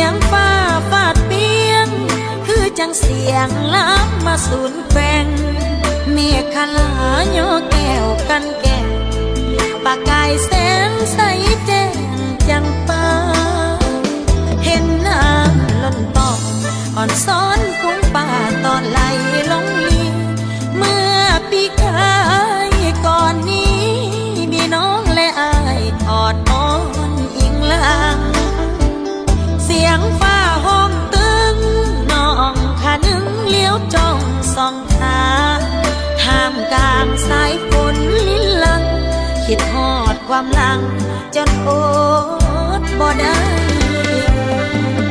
ຽງຟ້າຟາດປ່ຽງ ຄືຈັ່ງສຽງລຳມາສູນແກວ່ງ ເມກຂະລາຍໍແກ້ວກັນແກ່ງ ປະກາຍແສງໃສແຈ້ງຈັ່ງປ່າ ເຫັນນ້ຳລົ້ນປ່ອງ ອອນຊ້ອນຝູງປາຕອນໄຫຼລົງລີ ເມື່ອປີກາຍກ່ອນນີ້ ມີນ້ອງແລະອ້າຍອອດອ້ອນອີງຫຼັງ ສຽງຟ້າຮ້ອງຕຶງ ນ້ອງຂະນຶງຫຼຽວຈ້ອງສ່ອງຫາ ທ່າມກາງສາຍຝົນລິນຫຼັງ ຄິດຮອດຄວາມຫຼັງ ຈົນອົດບໍ່ໄດ້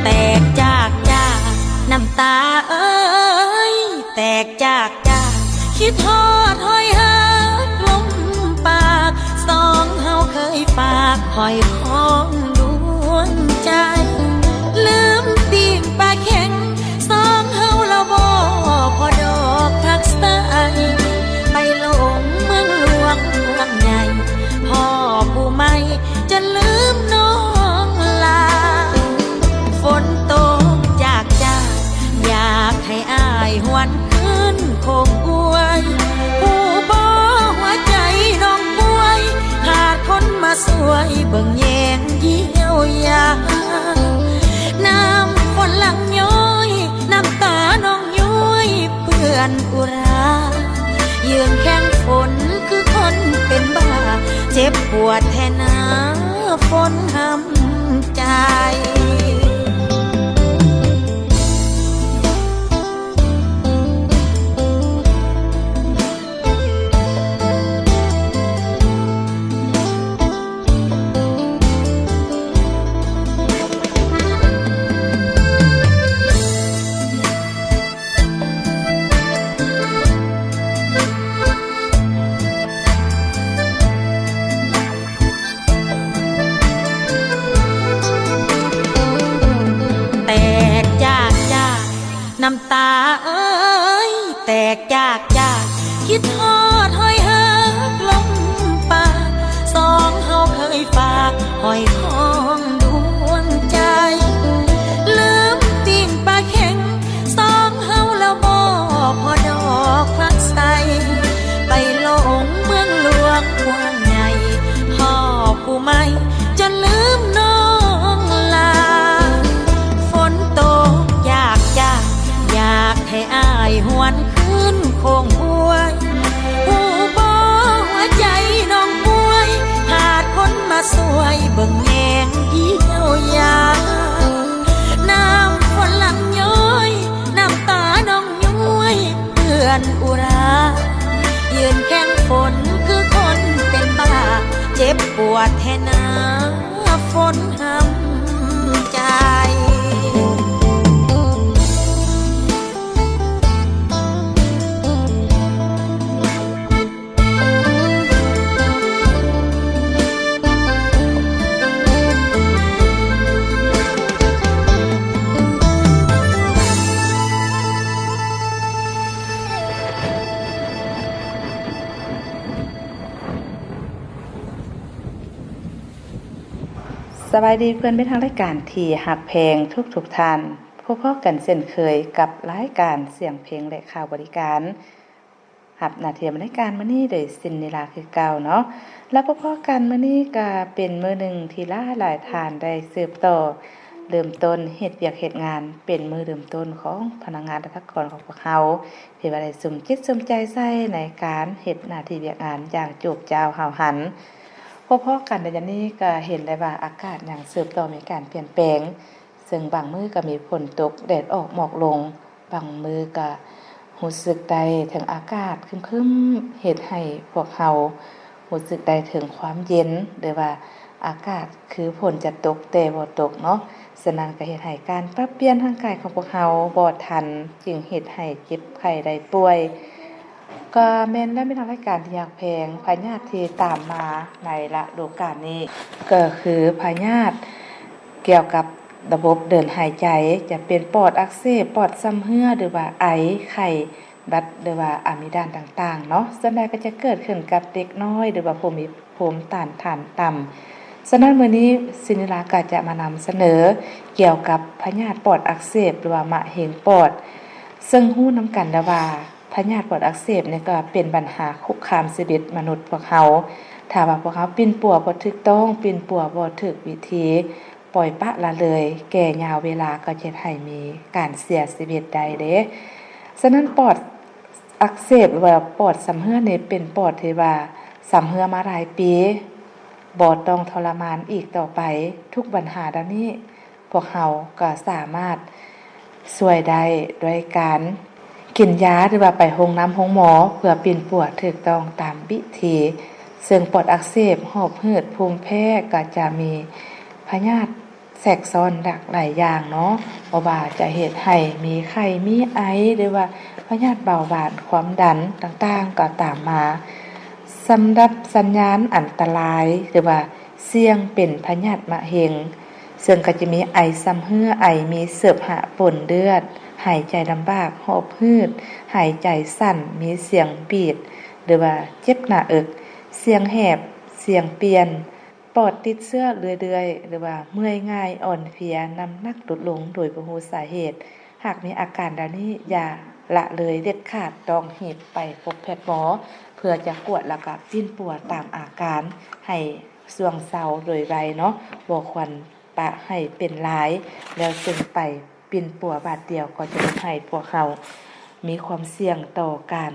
ແຕກຈາກຈາກ ນ້ຳຕາເອີຍ ແຕກຈາກຈາກ ຄິດຮອດຮອຍຮັກລົມປາກ ສອງເຮົາເຄີຍຝາກຫ້ອຍຄອງດວງໃຈ ລືມປີ້ງປາແຂງ ສອງເຮົາລະບໍ່ພໍດອກຜັກໃສ ໄປຫຼົງເມືອງຫຼວງກວ້າງໃຫຍ່ ພໍ້ຜູ້ໃໝ່ ຈົນລືມນ້ອງລາ ຝົນຕົກຈາກຈາກ ຢາກໃຫ້ອ້າຍຫວນຄືນໂຄງອວຍ ຮູ້ບໍ່ຫົວໃຈນ້ອງປ່ວຍ ຂາດຄົນມາຊ່ວຍເບິ່ງແຍງຢຽວຢາ ນ້ຳຝົນຫຼັ່ງຍ້ອຍ ນ້ຳຕານ້ອງຍ້ອຍເປື້ອນອຸຣາ ຢືນແຂງຝົນຄືຄົນເປັນບ້າ ເຈັບປວດແທ້ນາ ຝົນຫ້ຳໃຈ. ແຕກຈາກຈາກ ນ້ຳຕາເອີຍ ແຕກຈາກຈາກ ຄິດຮອດຮອຍຮັກລົມປາກ ສອງເຮົາເຄີຍຝາກຫ້ອຍຄອງດວງໃຈ ລືມປີ້ງປາແຂງ ສອງເຮົາລະບໍ່ພໍດອກຜັກໃສ ໄປຫຼົງເມືອງຫຼວງກວ້າງໃຫຍ່ ພໍ້ຜູ້ໃໝ່ ຈົນລືມນ້ອງລາ ຝົນຕົກຢາກຈາກ ຢາກໃຫ້ອ້າຍຫວນຄືນໂຄງອວຍ ຮູ້ບໍ່ຫົວໃຈນ້ອງປ່ວຍ ຂາດຄົນມາຊ່ວຍເບິ່ງແຍງຢຽວຢາ ນ້ຳຝົນຫຼັ່ງຍ້ອຍ ນ້ຳຕານ້ອງຍ້ວຍ ເປື້ອນອຸຣາ ຢືນແຂງຝົນຄືຄົນເປັນບ້າ ເຈັບປວດແທ້ນາ ຝົນຫ້ຳໃຈ. ສະບາຍດີເພື່ອນມິດທາງລາຍການທີ່ຮັກແພງທຸກໆທ່ານ, ພົບພໍ້ກັນເຊັ່ນເຄີຍກັບລາຍການສຽງເພງ ແລະ ຂ່າວບໍລິການ. ຮັບໜ້າທີ່ດຳເນີນລາຍການມື້ນີ້ໂດຍຊິນນີລາຄືເກົ່າເນາະ ແລະ ພົບພໍ້ກັນມື້ນີ້ກະເປັນມື້ໜຶ່ງທີ່ຫຼາຍໆທ່ານໄດ້ສືບຕໍ່ເລີ່ມຕົ້ນເຮັດວຽກເຮັດງານ ເປັນມື້ເລີ່ມຕົ້ນຂອງພະນັກງານລັດຖະກອນຂອງພວກເຮົາ ທີ່ວ່າໄດ້ສຸມຈິດສຸມໃຈໃສ່ໃນການເຮັດໜ້າທີ່ວຽກງານຢ່າງໂຈບຈ້າວຫ້າວຫັນ. ພໍ້ໆກັນໃນຍາມນີ້ກະເຫັນໄດ້ວ່າອາກາດຍັງສືບຕໍ່ມີການປ່ຽນແປງ ເຊິ່ງບາງມື້ກະມີຝົນຕົກ ແດດອອກ ໝອກລົງ, ບາງມື້ກະຮູ້ສຶກໄດ້ເຖິງອາກາດຄຶ້ມໆ ເຮັດໃຫ້ພວກເຮົາຮູ້ສຶກໄດ້ເຖິງຄວາມເຢັນ ຫຼືວ່າອາກາດຄືຝົນຈະຕົກແຕ່ບໍ່ຕົກເນາະ. ສະນັ້ນກະເຮັດໃຫ້ການປັບປ່ຽນຮ່າງກາຍຂອງພວກເຮົາບໍ່ທັນ ຈຶ່ງເຮັດໃຫ້ເຈັບໄຂ້ໄດ້ປ່ວຍ. ກະແມ່ນແລ້ວ ແມ່ນທາງລາຍການທີ່ຮັກແພງ, ພະຍາດທີ່ຕາມມາໃນລະດູການນີ້ ກະຄືພະຍາດກ່ຽວກັບລະບົບເດີນຫາຍໃຈ, ຈະເປັນປອດອັກເສບ, ປອດຊຳເຮື້ອ ຫຼືວ່າໄອ, ໄຂ້, ຫວັດ ຫຼືວ່າອາມີດານຕ່າງໆເນາະ. ສ່ວນໃຫຍ່ກະຈະເກີດຂຶ້ນກັບເດັກນ້ອຍ ຫຼືວ່າຜູ້ມີ ພູມຕ້ານທານຕ່ຳ. ສະນັ້ນ ມື້ນີ້ ຊິນີລາກໍຈະມານຳສະເໜີກ່ຽວກັບພະຍາດປອດອັກເສບ ຫຼືວ່າມະເຮັງປອດ, ເຊິ່ງຮູ້ນຳກັນແລ້ວວ່າ ພະຍາດປອດອັກເສບນີ້ກໍເປັນບັນຫາຄຸກຄາມຊີວິດມະນຸດພວກເຮົາ. ຖ້າວ່າພວກເຮົາປິ່ນປົວບໍ່ຖືກຕ້ອງ, ປິ່ນປົວບໍ່ຖືກວິທີ, ປ່ອຍປະລະເລີຍ, ແກ່ຍາວເວລາກໍຈະເຮັດໃຫ້ມີການເສຍຊີວິດໄດ້ເດ້. ສະນັ້ນ ປອດອັກເສບ ຫຼືວ່າປອດຊຳເຮື້ອນີ້ ເປັນປອດທີ່ວ່າຊຳເຮື້ອມາຫຼາຍປີ, ບໍ່ຕ້ອງທໍລະມານອີກຕໍ່ໄປ. ທຸກບັນຫາດານີ້ ພວກເຮົາກໍສາມາດຊ່ວຍໄດ້ດ້ວຍການກິນຢາ ຫຼືວ່າໄປໂຮງນ້ຳໂຮງໝໍ ເພື່ອປິ່ນປົວຖືກຕ້ອງຕາມວິທີ. ເຊິ່ງປອດອັກເສບ, ຫອບຫືດ, ພູມແພ້ ກໍຈະມີພະຍາດແຊກຊ້ອນຫຼາກຫຼາຍຢ່າງເນາະ, ບໍ່ວ່າຈະເຮັດໃຫ້ມີໄຂ້, ມີໄອ ຫຼືວ່າພະຍາດເບົາຫວານ, ຄວາມດັນຕ່າງໆກໍຕາມມາ. ສຳລັບສັນຍານອັນຕະລາຍ ຫຼືວ່າ ສ່ຽງເປັນພະຍາດມະເຮັງ, ເຊິ່ງກໍຈະມີໄອຊຳເຮື້ອ, ໄອມີເສີບຫະປົນເລືອດ, ຫາຍໃຈລຳບາກ, ຫອບຫືດ, ຫາຍໃຈສັ່ນ, ມີສຽງບີດ ຫຼືວ່າເຈັບໜ້າເອິກ, ສຽງແຫບ, ສຽງປ່ຽນ, ປອດຕິດເຊື້ອເລື້ອຍໆ ຫຼືວ່າເມື່ອຍງ່າຍ, ອ່ອນເພຍ, ນ້ຳໜັກຫຼຸດລົງໂດຍບໍ່ຮູ້ສາເຫດ. ຫາກມີອາການດານີ້ ຢ່າລະເລີຍເດັດຂາດ, ຕ້ອງຮີບໄປພົບແພດໝໍ ເພື່ອຈະກວດ ແລ້ວກໍປິ່ນປົວຕາມອາການໃຫ້ ຊ່ວງເຊົາໂດຍໄວເນາະ, ບໍ່ຄວນປະໃຫ້ເປັນຫຼາຍ ແລ້ວຈຶ່ງໄປປິ່ນປົວບາດດຽວ ກໍຈະເຮັດໃຫ້ພວກເຮົາມີຄວາມສ່ຽງຕໍ່ການ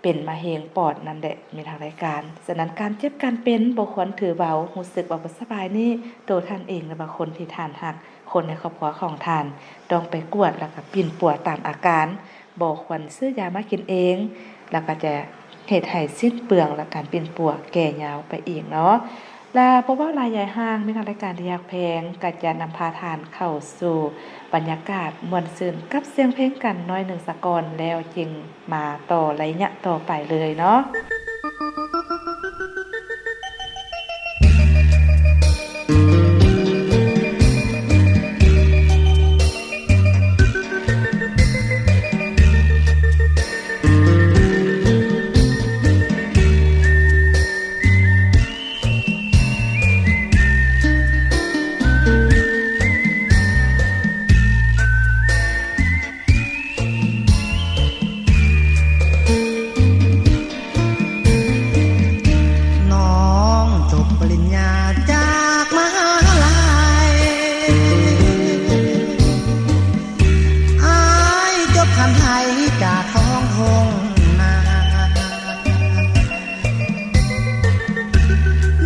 ເປັນມະເຮັງປອດນັ້ນແຫຼະ ແມ່ນທາງລາຍການ. ສະນັ້ນ ການເຈັບການເປັນບໍ່ຄວນຖືເບົາ, ຮູ້ສຶກວ່າບໍ່ສະບາຍນີ້ ໂຕທ່ານເອງ ຫຼືວ່າຄົນທີ່ທ່ານຮັກ, ຄົນໃນຄອບຄົວຂອງທ່ານ ຕ້ອງໄປກວດ ແລ້ວກໍປິ່ນປົວຕາມອາການ. ບໍ່ຄວນຊື້ຢາມາກິນເອງ ແລ້ວກໍຈະເຮັດໃຫ້ສິ້ນເປືອງ ແລະ ການປິ່ນປົວແກ່ຍາວໄປອີກເນາະ. ແລະ ບໍ່ເວົ້າຫຼາຍຢາຍຫ່າງ, ມີທາງລາຍການທີ່ຮັກແພງກໍຈະນຳພາທ່ານເຂົ້າສູ່ບັນຍາກາດມ່ວນຊື່ນກັບສຽງເພງກັນໜ້ອຍໜຶ່ງສາກ່ອນ ແລ້ວຈຶ່ງມາຕໍ່ໄລຍະຕໍ່ໄປເລີຍເນາະ. ນ້ອງຈົບປະລິນຍາຈາກມະຫາໄລ, ອ້າຍຈົບຂັ້ນໄທຈາກທ້ອງທົ່ງນາ.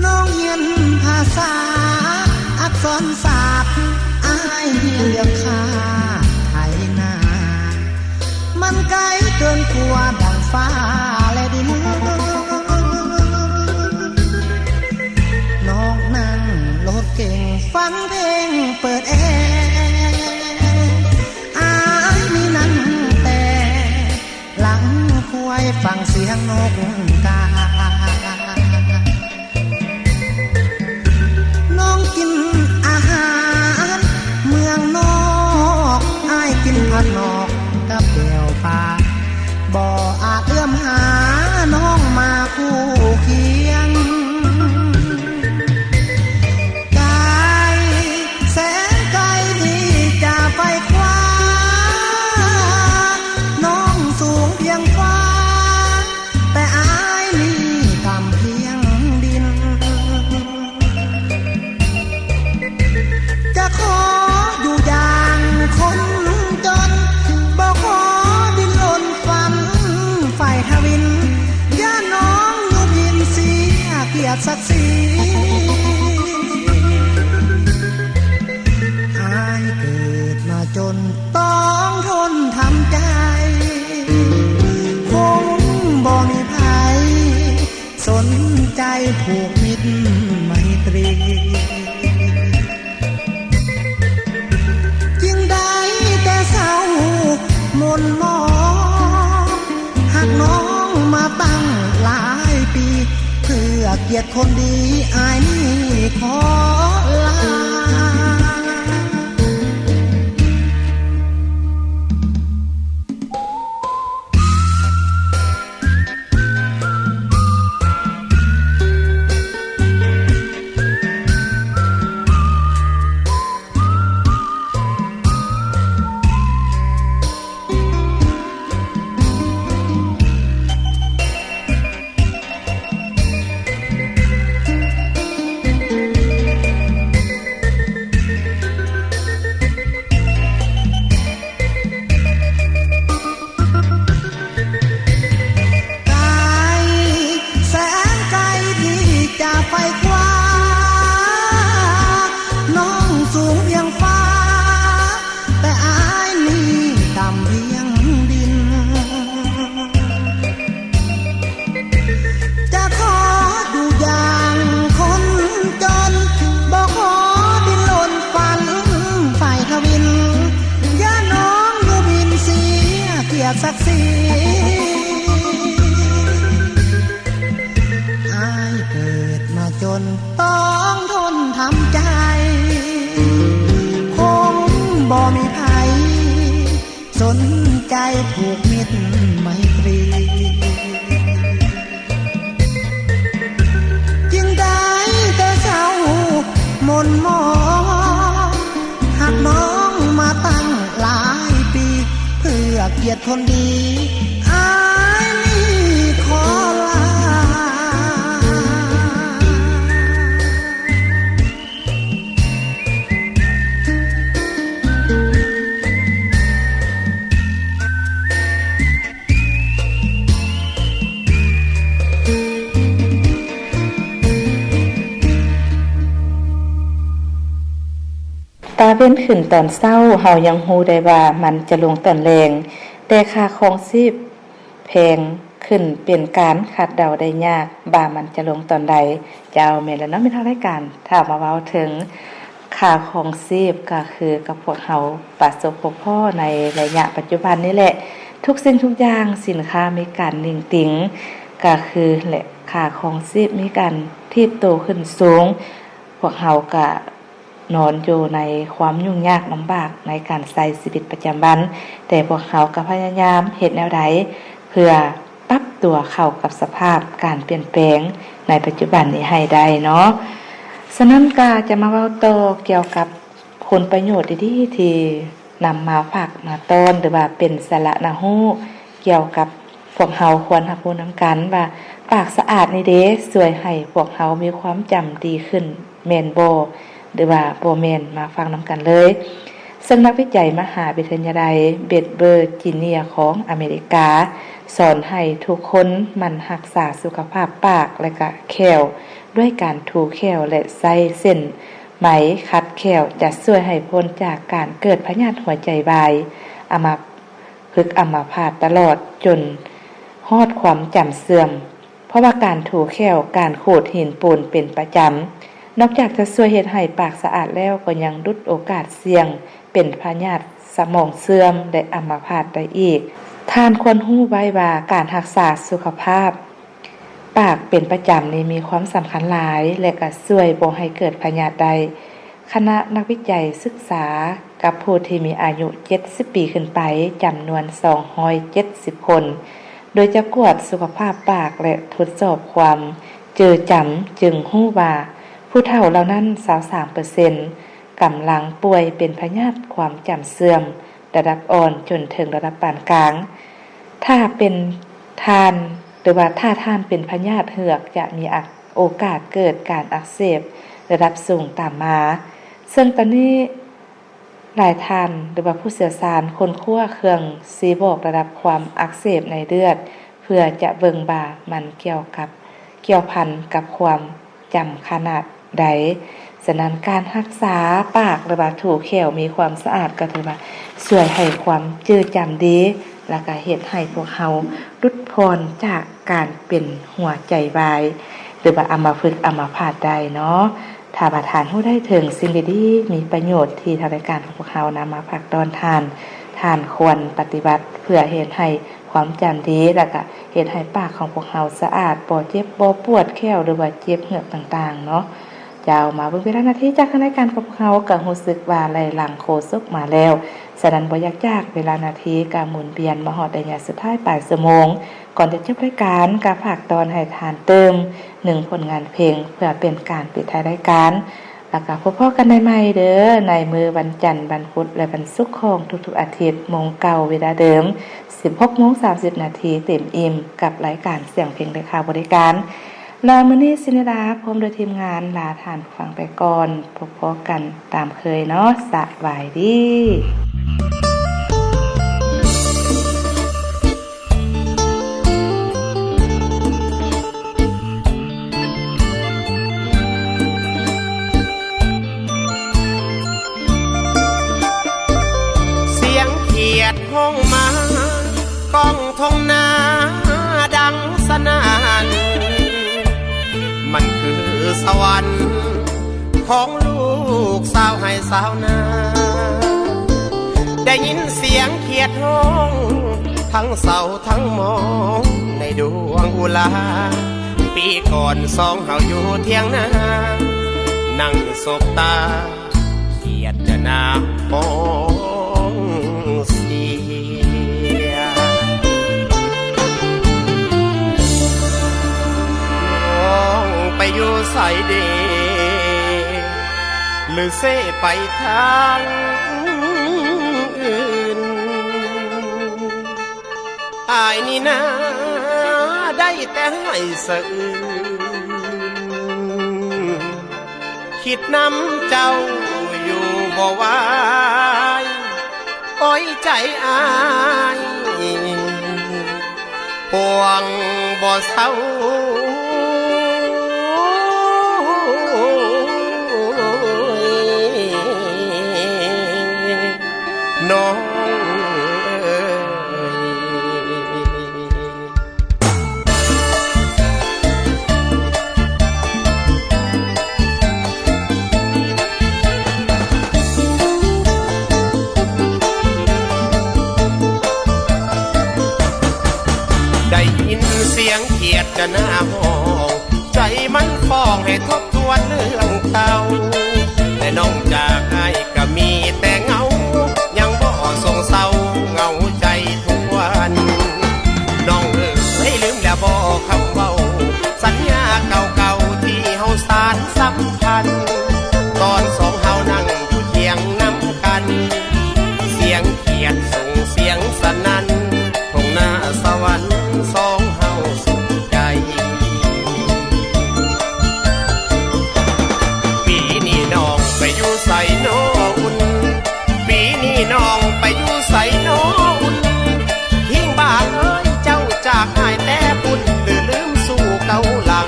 ນ້ອງຮຽນພາສາອັກສອນສາດ, ອ້າຍຮຽນເລື່ອງຄ້າໄຖນາ. ມັນໄກເກີນກວ່າດັ່ງຟ້າແລະດິນ. ນ້ອງນັ່ງລົດເກັງ ຟັງເພງເປີດແອ, ອ້າຍມີນັ່ງແຕ່ ຫຼັງຄວາຍຟັງສຽງນົກກາ. ນ້ອງກິນອາຫານເມືອງນອກ, ອ້າຍກິນຜັກນອກກັບແຈ່ວປາ, ບໍ່ອາດເອື້ອມຫານ້ອງມາຄູ່ຄຽງ. ໄກແສນໄກທີ່ຈະໄປຄວ້າ, ນ້ອງສູງພຽງຟ້າ, ແຕ່ອ້າຍນີ້ຕ່ຳພຽງດິນ. ຈະຂໍຢູ່ຢ່າງຄົນຈົນ, ບໍ່ຂໍດິ້ນລົນຝັນໃຝ່ທະວິນ, ຢ້ານນ້ອງຢູ່ພິນເສຍກຽດສັກສີ. ອ້າຍເກີດມາຈົນຕ້ອງທົນທຳໃຈ, ຄົງບໍ່ມີໃຜສົນໃຈຜູກມິດໄມຕຣີ. ຈຶ່ງໄດ້ແຕ່ເສົ້າໝົນໝອງ, ຮັກນ້ອງມາຕັ້ງຫຼາຍປີ, ເພື່ອກຽດຄົນດີອ້າຍນີ້ຂໍລາ. ສັກສີ ອ້າຍເກີດມາຈົນຕ້ອງທົນທຳໃຈ ຄົງບໍ່ມີໃຜສົນໃຈຜູກມິດໄມຕຣີ ຈຶ່ງໄດ້ແຕ່ເສົ້າໝົນໝອງ ຮັກນ້ອງມາຕັ້ງຫຼາຍປີ ເພື່ອກຽດຄົນດີ ອ້າຍນີ້ຂໍລາ. ຕາເວັນຂຶ້ນຕອນເຊົ້າ ເຮົາຍັງຮູ້ໄດ້ວ່າມັນຈະລົງຕອນແລງ, ແຕ່ຄ່າຄອງຊີບແພງຂຶ້ນເປັນການຄາດເດົາໄດ້ຍາກວ່າມັນຈະລົງຕອນໃດ. ເຈົ້າ, ແມ່ນແລ້ວເນາະ ແມ່ນທາງລາຍການ ຖ້າມາເວົ້າເຖິງ ຄ່າຄອງຊີບກໍຄືກັບພວກເຮົາປະສົບພົບພໍ້ໃນໄລຍະປັດຈຸບັນນີ້ແຫຼະ. ທຸກສິ່ງທຸກຢ່າງ, ສິນຄ້າມີການໜິ່ງຕິງ, ກໍຄື ແລະ ຄ່າຄອງຊີບມີການຖີບໂຕຂຶ້ນສູງ. ພວກເຮົາກະນອນຢູ່ໃນຄວາມຫຍຸ້ງຍາກລຳບາກໃນການໃຊ້ຊີວິດປະຈຳວັນ, ແຕ່ພວກເຮົາກໍພະຍາຍາມເຮັດແນວໃດເພື່ອ ປັບຕົວເຂົ້າກັບສະພາບການປ່ຽນແປງໃນປັດຈຸບັນນີ້ໃຫ້ໄດ້ເນາະ. ສະນັ້ນກໍຈະມາເວົ້າຕໍ່ກ່ຽວກັບຄຸນປະໂຫຍດດີໆ ທີ່ນຳມາຝາກມາຕ້ອນ ຫຼືວ່າເປັນສາລະໜ້າຮູ້ ກ່ຽວກັບພວກເຮົາຄວນຮັບຮູ້ນຳກັນວ່າ ປາກສະອາດນີ້ເດ ຊ່ວຍໃຫ້ພວກເຮົາມີຄວາມຈຳດີຂຶ້ນແມ່ນບໍ່ ຫຼືວ່າບໍ່ແມ່ນ ມາຟັງນຳກັນເລີຍ. ເຊິ່ງນັກວິໄຈມະຫາວິທະຍາໄລເບັດເວີຈິເນຍຂອງອາເມລິກາ ສອນໃຫ້ທຸກຄົນໝັ່ນຮັກສາສຸຂະພາບປາກ ແລະ ກະແຂ້ວ ດ້ວຍການຖູແຂ້ວ ແລະ ໃຊ້ເສັ້ນໄມຂັດແຂ້ວ ຈະຊ່ວຍໃຫ້ພົ້ນຈາກການເກີດພະຍາດຫົວໃຈວາຍ, ອຳມະພຶກອຳມະພາດຕະຫຼອດຈົນຮອດຄວາມຈຳເສື່ອມ. ເພາະວ່າການຖູແຂ້ວ, ການຂູດຫີນປູນເປັນປະຈຳ, ນອກຈາກຈະຊ່ວຍເຮັດໃຫ້ປາກສະອາດແລ້ວ, ກໍຍັງຫຼຸດໂອກາດສ່ຽງເປັນພະຍາດສະໝອງເສື່ອມ ແລະ ອຳມະພາດໄດ້ອີກ. ທ່ານຄວນຮູ້ໄວ້ວ່າການຮັກສາສຸຂະພາບປາກເປັນປະຈຳນີ້ມີຄວາມສຳຄັນຫຼາຍ ແລະ ກໍຊ່ວຍບໍ່ໃຫ້ເກີດພະຍາດໄດ້. ຄະນະນັກວິໄຈສຶກສາກັບຜູ້ທີ່ມີອາຍຸເຈັດສິບປີຂຶ້ນໄປ ຈຳນວນສອງຮ້ອຍເຈັດສິບຄົນ, ໂດຍຈະກວດສຸຂະພາບປາກ ແລະ ທົດສອບຄວາມຈື່ຈຳ, ຈຶ່ງຮູ້ວ່າຜູ້ເຖົ້າເຫຼົ່ານັ້ນ ຊາວສາມເປີເຊັນ ກຳລັງປ່ວຍເປັນພະຍາດຄວາມຈຳເສື່ອມ ລະດັບອ່ອນຈົນເຖິງລະດັບປານກາງ. ຖ້າເປັນທ່ານ ຫຼືວ່າຖ້າທ່ານເປັນພະຍາດເຫືອກ ຈະມີອາ ໂອກາດເກີດການອັກເສບລະດັບສູງຕາມມາ. ເຊິ່ງຕອນນີ້ຫຼາຍທ່ານ ຫຼືວ່າຜູ້ຊ່ຽວຊານຄົ້ນຄວ້າເຄື່ອງຊີ້ບອກລະດັບຄວາມອັກເສບໃນເລືອດ ເພື່ອຈະເບິ່ງວ່າມັນກ່ຽວກັບ ກ່ຽວພັນກັບຄວາມຈຳຂະໜາດໃດ. ສະນັ້ນ ການຮັກສາປາກ ຫຼືວ່າຖູແຂ້ວມີຄວາມສະອາດ ກໍຖືວ່າຊ່ວຍໃຫ້ຄວາມຈື່ຈຳດີ ແລ້ວກໍເຮັດໃຫ້ພວກເຮົາຫຼຸດຜ່ອນຈາກການເປັນຫົວໃຈວາຍ ຫຼືວ່າອຳມະພຶກອຳມະພາດໄດ້ເນາະ. ຖ້າວ່າທ່ານຮູ້ໄດ້ເຖິງສິ່ງດີໆ ມີປະໂຫຍດທີ່ທາງລາຍການຂອງພວກເຮົານຳມາຝາກຕ້ອນທ່ານ, ທ່ານຄວນປະຕິບັດເພື່ອເຮັດໃຫ້ຄວາມຈຳດີ ແລ້ວກໍເຮັດໃຫ້ປາກຂອງພວກເຮົາສະອາດ, ບໍ່ເຈັບບໍ່ປວດແຂ້ວ ຫຼືວ່າເຈັບເຫືອກຕ່າງໆເນາະ. ເຈົ້າ, ມາເບິ່ງເວລານາທີຈາກທາງລາຍການຂອງພວກເຮົາ ກໍຮູ້ສຶກວ່າໄລ່ຫຼັງໂຄສົກມາແລ້ວ. ສະນັ້ນ ບໍ່ຢາກຈາກເວລານາທີ ກໍໝູນວຽນມາຮອດໄລຍະສຸດທ້າຍປາຍຊົ່ວໂມງ. ກ່ອນຈະຈົບລາຍການ ກໍຝາກຕ້ອນໃຫ້ທ່ານຕື່ມໜຶ່ງຜົນງານເພງ ເພື່ອເປັນການປິດທ້າຍລາຍການ. ແລ້ວກໍພົບພໍ້ກັນໄດ້ໃໝ່ເດີ ໃນມື້ວັນຈັນ, ວັນພຸດ ແລະ ວັນສຸກຂອງທຸກໆອາທິດ, ໂມງເກົ່າເວລາເດີມ, ສິບຫົກໂມງສາມສິບນາທີ ເຕັມອີ່ມກັບລາຍການສຽງເພງ ແລະ ຂ່າວບໍລິການ. ແລະ ມື້ນີ້ ຊິນີດາ ພ້ອມດ້ວຍທີມງານ ລາທ່ານຜູ້ຟັງໄປກ່ອນ. ພົບພໍ້ກັນຕາມເຄີຍເນາະ. ສະບາຍດີ. ສຽງຂຽດຮ້ອງມາ ກ້ອງທົ່ງນາດັງສະໜ່ານ ມັນຄືສະຫວັນຂອງລູກຊາວໄຮ່ຊາວນາ ໄດ້ຍິນສຽງຂຽດຮ້ອງ ທັງເສົ້າທັງໝອງໃນດວງອຸລາ ປີກ່ອນສອງເຮົາຢູ່ຖຽງນາ ນັ່ງສົບຕາ ຄຽດຈະໜ້າຮ້ອງເສຍ. ນ້ອງໄປຢູ່ໃສເດ ຫຼືເຊໄປທາງອື່ນ? ອ້າຍນີ້ນາໄດ້ແຕ່ໄຫ້ສະອື້ນ ຄິດນຳເຈົ້າຢູ່ບໍ່ໄຫວ ໂອຍໃຈອ້າຍ ປວງບໍ່ເຊົາ. ນ້ອງເອີຍ ໄດ້ຍິນສຽງຄຽດຈະໜ້າຮ້ອງ ໃຈມັນຟ້ອງໃຫ້ທົບທວນເລື່ອງເກົ່າ ແຕ່ນ້ອງຈາກອ້າຍກະມີແຕ່ເຫງົາ ຍັງບໍ່ຊົງເຊົາເຫງົາໃຈທວນ. ນ້ອງເອີຍ ລືມແລ້ວບໍ່ຄຳເວົ້າ ສັນຍາເກົ່າໆທີ່ເຮົາສານສຳພັນ ຕອນສອງເຮົານັ່ງຢູ່ຖຽງນຳກັນ ສຽງຄຽດສົ່ງສຽງສະໜັ່ນ ທົ່ງນາສະຫວັນສອງເຮົາສຸກໃຈ. ປີນີ້ນ້ອງໄປຢູ່ໃສນໍອຸ່ນ? ປີນີ້ນ້ອງໄປຢູ່ໃສນໍອຸ່ນ? ຫິງບາເອີຍ ເຈົ້າຈາກອ້າຍແຕ່ພຸ້ນ ຫຼືລືມສູ່ເກົ່າຫຼັງ?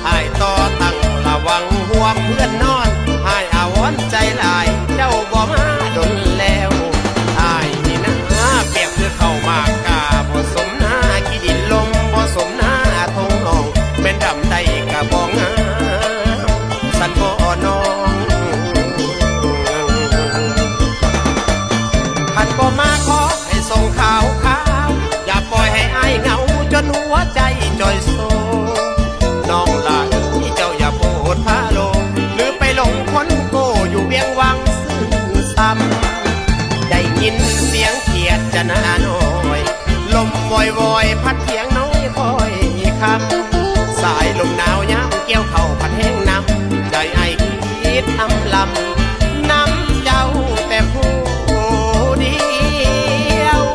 ອ້າຍຕໍ່ຕັ້ງລະວັງຮ່ວມເຮືອນນອນ ອ້າຍອາວອນໃຈຫຼາຍ ເຈົ້າບໍ່ມາດົນແລ້ວ. ອ້າຍນີ້ນາປຽບຄືເຂົ້າໝາກກາ ບໍ່ສົມໜ້າຂີ້ດິນລົມ ບໍ່ສົມໜ້າທົ່ງໜອງ ແມ່ນດຳໄດ້ກະບໍ່ງາມ ສັນບໍ່ນ້ອງ? ຄັນບໍ່ມາຂໍໃຫ້ສົ່ງຂ່າວຄາວ ຢ່າປ່ອຍໃຫ້ອ້າຍເຫງົາຈົນຫົວໃຈຈ່ອຍໂຊ. ນ້ອງຫຼ້າເອີຍ ເຈົ້າຢ່າໂພດພາໂລ ຫຼືໄປຫຼົງຄົນໂກ້ຢູ່ວຽງວັງຊື່ຊ້ຳ. ໄດ້ຍິນສຽງຄຽດຈະໜ້ານ້ອຍ ລົມວອຍໆ ພັດຖຽງນ້ອຍຄ່ອຍຄ່ຳ ສາຍລົມໜາວຍາມກ່ຽວເຂົ້າພັດແຮງນຳ ໃຈອ້າຍຄິດອຳລຳ ນຳເຈົ້າແຕ່ຜູ້ດຽວ.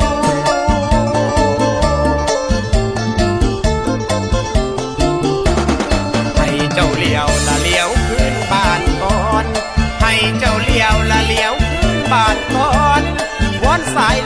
ໃຫ້ເຈົ້າຫຼຽວລະຫຼຽວຄືນບ້ານກ່ອນ ໃຫ້ເຈົ້າຫຼຽວລະຫຼຽວຄືນບ້ານກ່ອນ ວອນສາຍ